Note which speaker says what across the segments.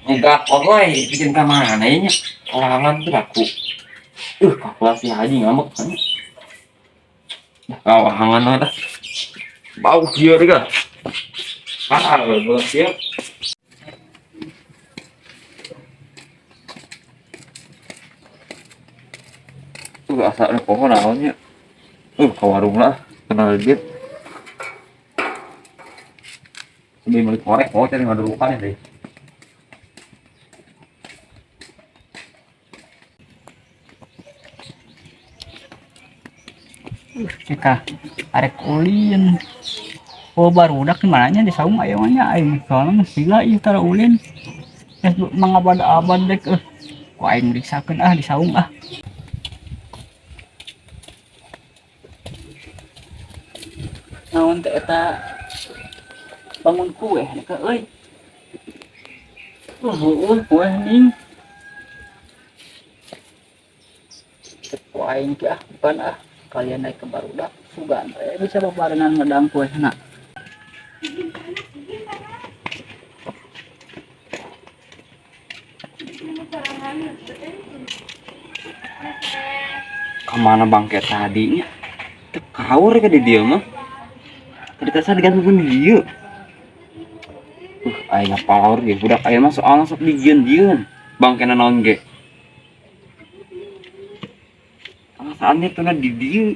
Speaker 1: Enggak, pokoknya bikin ka mana nya? Orangan tuh aku. Kakelas si Haji ngambek kan. Kawahangan lah dah. Bau kieu deh kah. Parah bau kieu. Asa pohon naonnya. Ka warung lah, kenal dia. Sebelum beli korek, oh cari ngadurukan ya deh.
Speaker 2: Ceka arek ulin. Oh barudak di mananya di saung aya mah nya aing soalna geus lila ieu tara ulin. Eh mangabad-abad dek eh. Ku aing riksakeun ah di saung ah. Naon teh eta bangun kue dek euy. Heueuh kue ning. Ku aing teh ah bukan ah. Kalian naik ke barudak sugan teh bisa babarengan ngedang kue na.
Speaker 1: Kemana bangke tadinya? Teu kaur ka di dieu mah. Tadi teh saya digantungkeun di dieu. Aing ngapalor ge budak aya mah soalna sok dijieun-jieun. Bangkena naon ge. Alasannya tuh di dieu.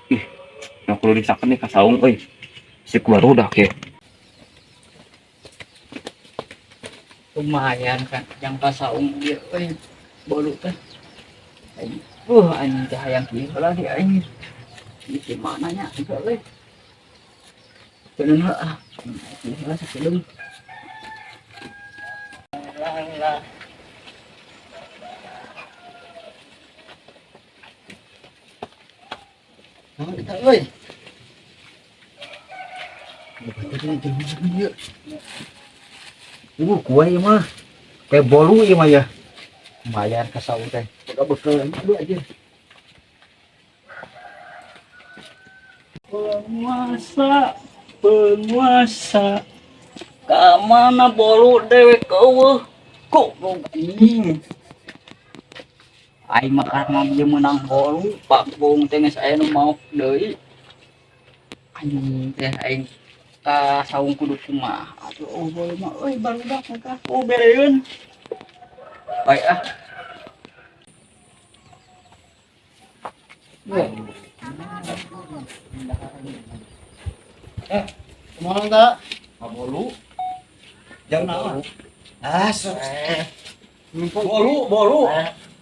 Speaker 1: Ih, nah kudu disakeun nih ka saung euy. Si barudak ya.
Speaker 2: Lumayan kan yang ka saung ieu euy bolu teh. Aing anjing teh hayang kieu heula di aing. Di mana nya ieu euy. Teuneun heula ah. Kieu heula sakedeung. Lah lah.
Speaker 3: Naon eta euy? Batur jelema ieu. Kue ieu mah. Kayak bolu ieu mah ya. Lumayan ka saung teh. Boga bekel aduh aja.
Speaker 2: Penguasa, penguasa. Ka mana bolu dewek eueuh? Kok anjing. Aing mah karena dia menang bolu, Pak Bung teh geus aya nu maok deui. Anjing teh aing ka saung kudu kumaha. Atuh oh bolu mah euy barudak mah oh bereun. Baik ah.
Speaker 3: Kumaha ta?
Speaker 4: Bolu. Jangan naon.
Speaker 3: Ah,
Speaker 4: Bolu, bolu.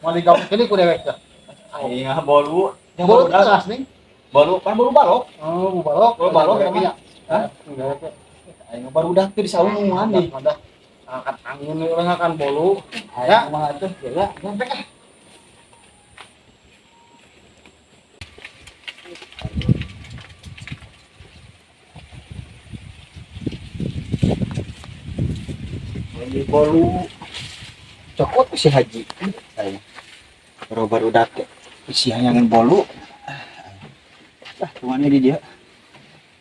Speaker 3: Mau digawekeun ku dewek teh.
Speaker 4: Iya, bolu. Yang
Speaker 3: Bolu
Speaker 4: baru
Speaker 3: teh asli.
Speaker 4: Bolu, kan bolu balok.
Speaker 3: Oh, bu balok.
Speaker 4: Bolu balok emang.
Speaker 3: Hah?
Speaker 4: Aing baru udah teh di saung nungguan nih.
Speaker 3: Udah. Angkat angin urang akan bolu. Ya,
Speaker 4: mah atuh ya.
Speaker 3: Nyampe ah.
Speaker 4: Beli bolu. Cokot si Haji. Aing. Baru baru udah teh. Isi hayangan bolu. Ah, cuman di dia.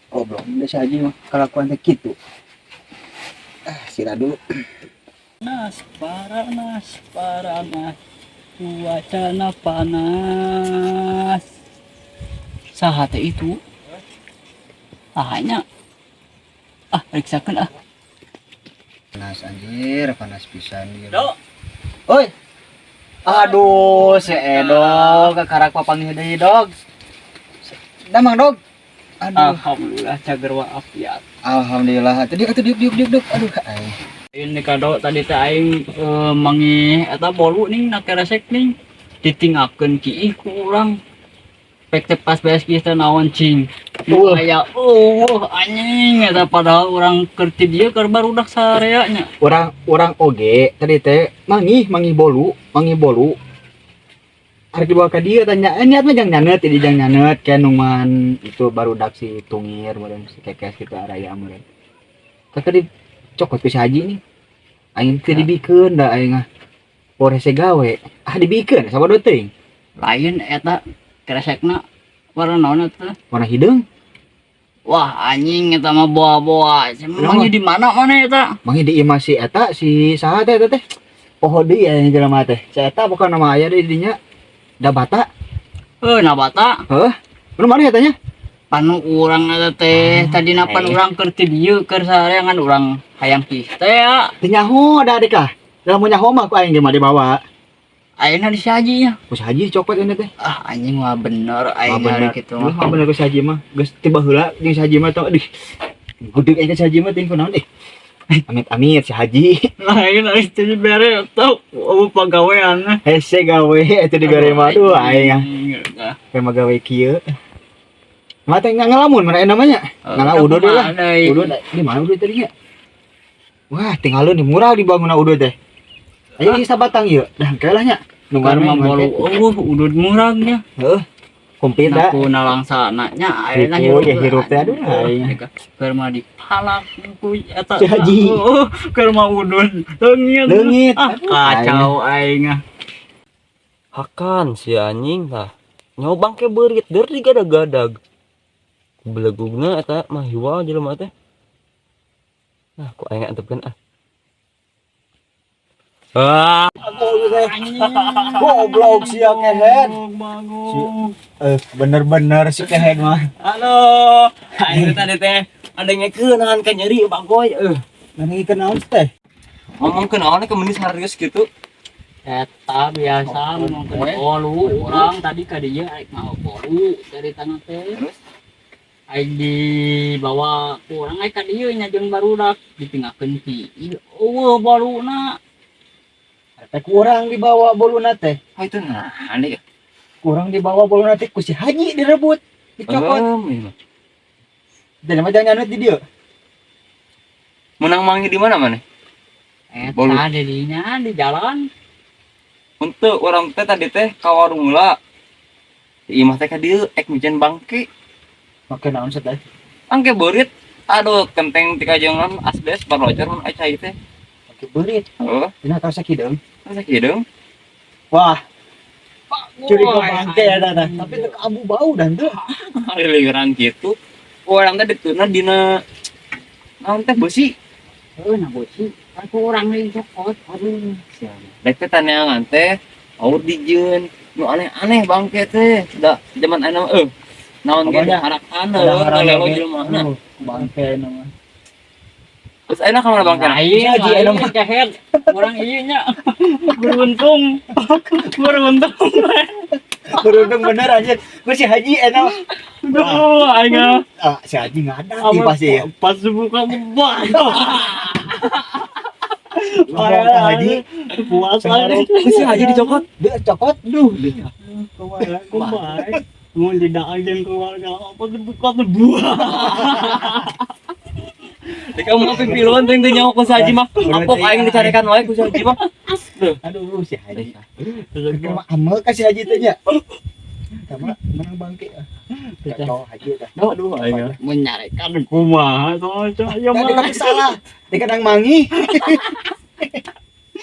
Speaker 4: Goblok, udah si Haji mah kelakuan teh kitu. Ah, sira dulu.
Speaker 2: Panas, panas, panas, cuacana panas. Saha teh itu? Ahanya. Ah, periksakeun ah.
Speaker 4: Panas anjir, panas pisan ieu.
Speaker 2: Dok.
Speaker 4: Oi. Aduh, si Edo kakarak papanggih deui, Dog. Damang, Dog. Aduh.
Speaker 2: Alhamdulillah cager walafiat.
Speaker 4: Alhamdulillah. Tadi atuh diuk diuk diuk diuk. Aduh, aing.
Speaker 2: Ini kado tadi teh aing mangi eta bolu ning na keresek ning ditingakeun kiih ku urang. Pek teh pas beres kieu teh naon cing.
Speaker 4: Eueuh.
Speaker 2: Aya eueuh anjing eta padahal urang keur ti dieu keur barudak sarea nya.
Speaker 4: Urang oge tadi teh mangih mangih bolu, mangih bolu. Arek dibawa ka dieu tanya, niat mah jang nyanet, jadi jang nyanet kayak nungan itu barudak si Tungir meureun si Kekes gitu araya meureun. Tah tadi cokot ku si Haji nih. Aing teh dibikeun da aing ah. Pore gawe. Ah dibikeun sabodo teuing.
Speaker 2: Lain eta keresekna warna naon eta?
Speaker 4: Warna hideung.
Speaker 2: Wah, anjing eta mah boa-boa. Emangnya di mana mana eta?
Speaker 4: Mangi di imah si eta, si saha teh eta teh? Poho deui aya jelema teh. Si eta bukan nama aya di dinya. Dabata.
Speaker 2: Heuh, nabata.
Speaker 4: Heuh. Lu mana eta nya?
Speaker 2: Panu urang eta teh tadi napan urang keur ti dieu keur sareangan urang hayang pis teh ya.
Speaker 4: Teu nyaho da adik ah. Dalam nyaho mah ku aing ge mah dibawa.
Speaker 2: Ayeuna di si Haji nya.
Speaker 4: Ku si Haji dicopot ini teh.
Speaker 2: Ah, anjing mah bener aing
Speaker 4: bener.
Speaker 2: hari kitu
Speaker 4: Lu
Speaker 2: mah.
Speaker 4: mah bener ku si Haji mah. Geus tiba heula jeung si Haji mah tong aduh. Gudeg aing ka si Haji mah ting kunaon deh. Amit-amit si Haji.
Speaker 2: Lain aing teh dibere tau eueuh pagawean.
Speaker 4: Hese gawe eta dibere mah aduh aing ah. Kayak mah gawe kieu. Mata nggak ngelamun mana namanya? Ngalah udud lah. Udud di mana udud tadinya? Wah, tinggal nih murah dibangun udud teh. Ayo di sabatang ieu. Dah engke lah nya.
Speaker 2: Nungguan mah bolu eueuh udud murahnya.
Speaker 4: Heuh. Komplit dah.
Speaker 2: Aku nalangsana nya ayeuna
Speaker 4: Hirup, ya hirup teh aduh aing.
Speaker 2: Keur mah dipalak ku eta.
Speaker 4: Si Haji.
Speaker 2: Heuh, keur mah udud leungit.
Speaker 4: Leungit.
Speaker 2: Ah, kacau aing ah.
Speaker 1: Hakan si anjing tah. Nyawa bangke beurit der digadag-gadag. Belegugna eta mah hiwal jelema teh. Nah, ku aing antepkeun ah. Ah,
Speaker 4: Goblok sia kehed. Bener-bener si kehed mah.
Speaker 1: Halo. Aing tadi teh ada ngekeun ka nyeri bangkoy eueuh.
Speaker 4: Mana kenaon teh?
Speaker 1: Ngomong naon ke mending serius gitu.
Speaker 2: Eta biasa ngomongkeun bolu urang tadi ka dieu arek mawa bolu dari tanah teh.
Speaker 1: Terus?
Speaker 2: Aing dibawa ku urang aing ka dieu nya jeung barudak ditinggalkeun ti. Eueuh boluna.
Speaker 4: Teh kurang dibawa boluna teh.
Speaker 1: Oh itu nah, aneh ya.
Speaker 4: Kurang dibawa boluna teh ku si Haji direbut, dicopot.
Speaker 1: Iya mah.
Speaker 4: Dan mah jangan di dieu.
Speaker 1: Menang mangi di mana mana? Bolu.
Speaker 2: Eta didinya di jalan.
Speaker 1: Untuk orang teh tadi teh ka warung heula. Di imah teh ka dieu ek miceun bangke.
Speaker 4: Make naon sih teh?
Speaker 1: Bangke beurit. Aduh, kenteng tikajongan asbes barlocor mun aya cai teh.
Speaker 4: Make beurit.
Speaker 1: Heuh,
Speaker 4: Dina kaos hideung.
Speaker 1: masa hideung?
Speaker 4: Wah, curiga bangke ya dah. Tapi teu abu bau dan tuh.
Speaker 1: Liliran gitu. Orang teh dituna dina naon teh beusi.
Speaker 2: Heuh na beusi. Kan ku urang deui cokot. Aduh.
Speaker 1: Dek teh taneangan teh aur dijieun nu aneh-aneh bangke teh. Da zaman ayeuna mah naon ge
Speaker 4: Pokoknya
Speaker 1: harapan
Speaker 4: ada
Speaker 1: heuh
Speaker 4: harapan
Speaker 1: lelo
Speaker 4: ge.
Speaker 1: jelema na.
Speaker 4: Aduh, bangke nama.
Speaker 1: Terus ayeuna ka mana bangke?
Speaker 2: Lain,
Speaker 4: Bisa aja,
Speaker 2: lain
Speaker 4: enak mah.
Speaker 2: kehed. Urang ieu nya. Beruntung. Beruntung.
Speaker 4: Beruntung bener anjir. Gua si Haji enak.
Speaker 2: Aduh, aing ah.
Speaker 4: Ah, si Haji nggak ada nih pasti ya.
Speaker 2: Pas buka bebas.
Speaker 4: Ngomong ke Haji,
Speaker 2: Puas aing.
Speaker 1: Si Haji dicokot.
Speaker 4: dia cokot duh.
Speaker 2: Kumaha kumaha. Mun tidak jeung keluarga apa dibuka buah.
Speaker 1: Dek kamu mah pipiluan teh teu nyaho ku si Haji mah. Apok aing dicarekan wae ku si Haji mah.
Speaker 4: Aduh, si Haji. Cuma amel ka si Haji teh nya. Sama menang bangke. Ah. Kacau Haji dah.
Speaker 1: Aduh aing.
Speaker 2: Menyarekan kumaha soalnya ya
Speaker 4: Tadi
Speaker 2: mah.
Speaker 4: tapi salah. Di kadang mangi.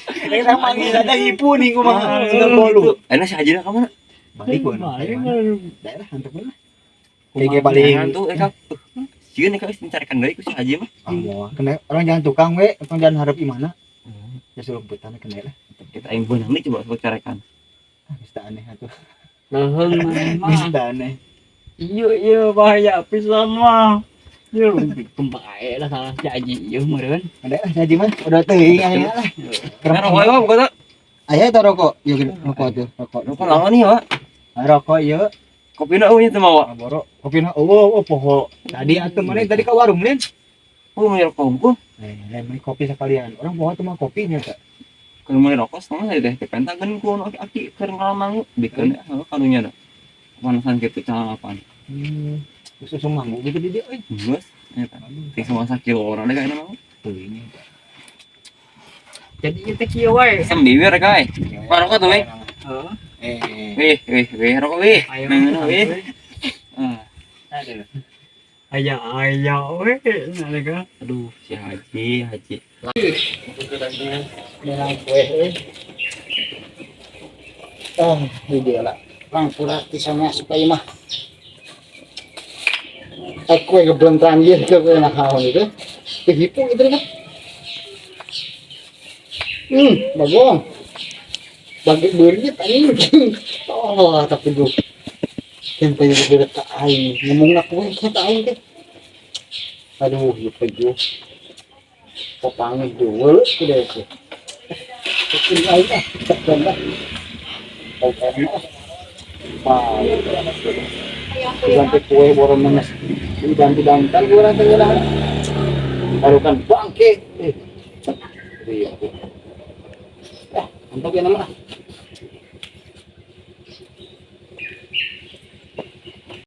Speaker 4: Di kadang mangi ada ibu nih kumaha. Sudah bolu.
Speaker 1: Ayeuna si Haji na ka mana?
Speaker 4: Balik gua.
Speaker 2: Balik.
Speaker 4: Daerah hantu mana? Kayak paling
Speaker 1: Jangan tuh eka. Sieun eka geus dicarekan deui ku si Haji mah.
Speaker 4: Ah, moal. Kena orang jangan tukang we, orang jangan harap imana. Ya serumputan kena lah.
Speaker 1: Kita aing beunang nih coba sebut carekan.
Speaker 4: Ah, geus teu aneh atuh.
Speaker 2: Leuheung mah.
Speaker 4: Geus teu aneh.
Speaker 2: Iya iya bahaya pisan mah. Iya bae lah salah si Haji ieu meureun.
Speaker 4: Ada lah si Haji mah udah teuing aya lah.
Speaker 1: Kan rokok mah bukan tak?
Speaker 4: Aya eta rokok. Ieu gini, rokok tuh, rokok.
Speaker 1: Rokok naon nih, Pak?
Speaker 4: Ah, rokok ieu.
Speaker 1: Kopina eueuh nya teu mawa.
Speaker 4: Ah, boro. Kopina eueuh oh, poho. Tadi atuh mana tadi ka warung lain.
Speaker 1: Oh, meuli rokok unggul.
Speaker 4: Eh, lain meuli kopi sekalian. Orang poho tuh mah kopinya teh.
Speaker 1: Keur meuli rokok setengah teh teh pentakeun ku nu aki-aki keur ngalamang bikeun heuh karunya da. Panasan kitu calapan.
Speaker 4: Terus langsung manggung gitu di dia euy.
Speaker 1: Geus eta. Ting semua sakilo orang deh kayaknya mah.
Speaker 4: Teuing.
Speaker 2: Jadi ieu teh kieu we.
Speaker 1: Sem bibir kae. Wah, rokok tuh, weh.
Speaker 2: Heeh.
Speaker 4: Eh,
Speaker 1: Wih, wih, wih, rokok wih.
Speaker 2: Ayo.
Speaker 1: Nang wih. Ah,
Speaker 2: Aduh. Aya aya we mereka.
Speaker 1: aduh, si Haji, Haji.
Speaker 4: Menang kue euy. Oh, di dia lah. Lang pura pisannya supaya mah.
Speaker 3: Aku yang ngebelentan ieu ke naon itu. Kehipu itu kan. Bagong. Bagi beurit anjing. Oh, tapi duh. Yang pengen beda ka aing. Ngomong na kue ka aing teh. Aduh, ieu pejuh. Popangih dulu kudu teh. Ini aing ah, cek lah. Oke, ah. Pa. Diganti kue borong menes. Diganti bantal gua teh lah. Baru kan bangke. Eh. Iya. Eh, untuk yang nama.